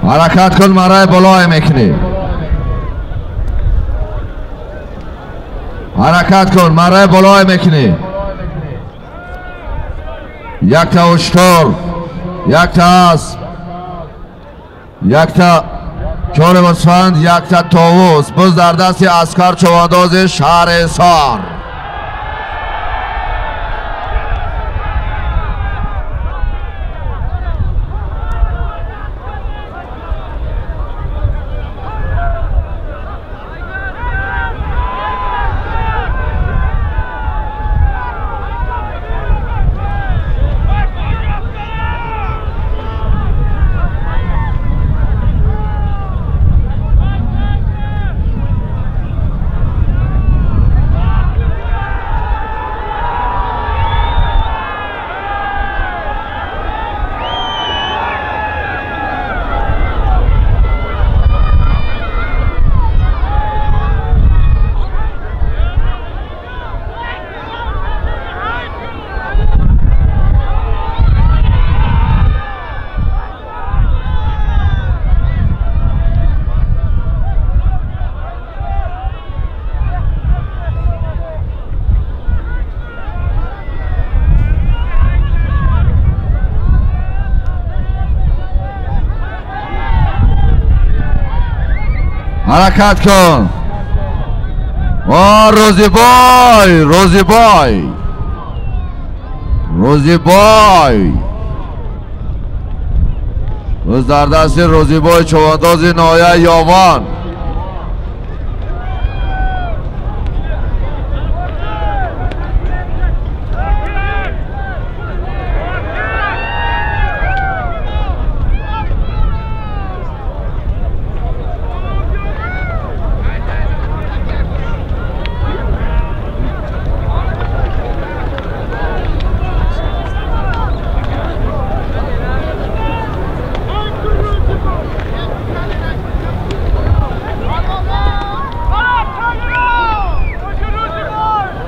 Ҳаракат кун, марай болое мекунӣ. Ҳаракат кун, марай болое мекунӣ. Якта уштур, якта асп, якта чор гӯсфанд, якта товус. Буз дар дасти Аскар човандози шаҳри Ҳисор. Ҳаракат кун. О, Рӯзибой, Рӯзибой, Рӯзибой. Рӯз дар дасти Рӯзибой човандози ноҳияи Ёвон.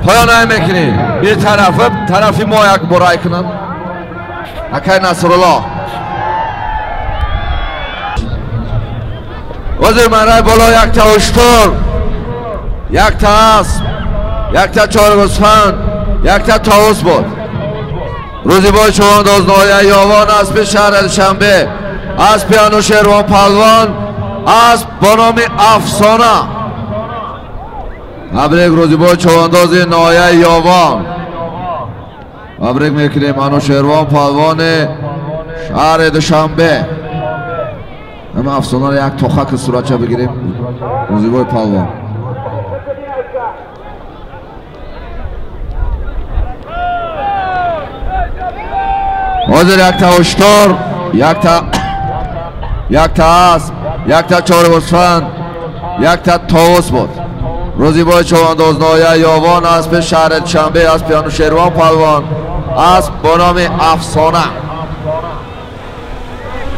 Поён мекунӣ. Бир тарафи, тарафи мо як борай кунам. Акай Насрулло. Ҳозир марай боло якта уштур, якта асп, якта чоргӯсфанд, якта товус буд. Рӯзибой човандоз ноҳияи Ёвон, аспи шаҳри Душанбе, аспи Анушервон Палвон, асп бо номи Афсона. Табрик Рӯзибой човандози ноҳияи Ёвон. Табрик мекунем Анушервон Палвони шаҳри Душанбе. Ама афсонаро як тохаки суратча бигирем. Рӯзибой Палвон. Ҳозир якта уштур, якта асп, якта чоргӯсфанд, якта товус буд. Рӯзибой човандоз ноҳияи Ёвон, аспи шаҳри Душанбе, аспи Анушервон Палвон, асп бо номи Афсона.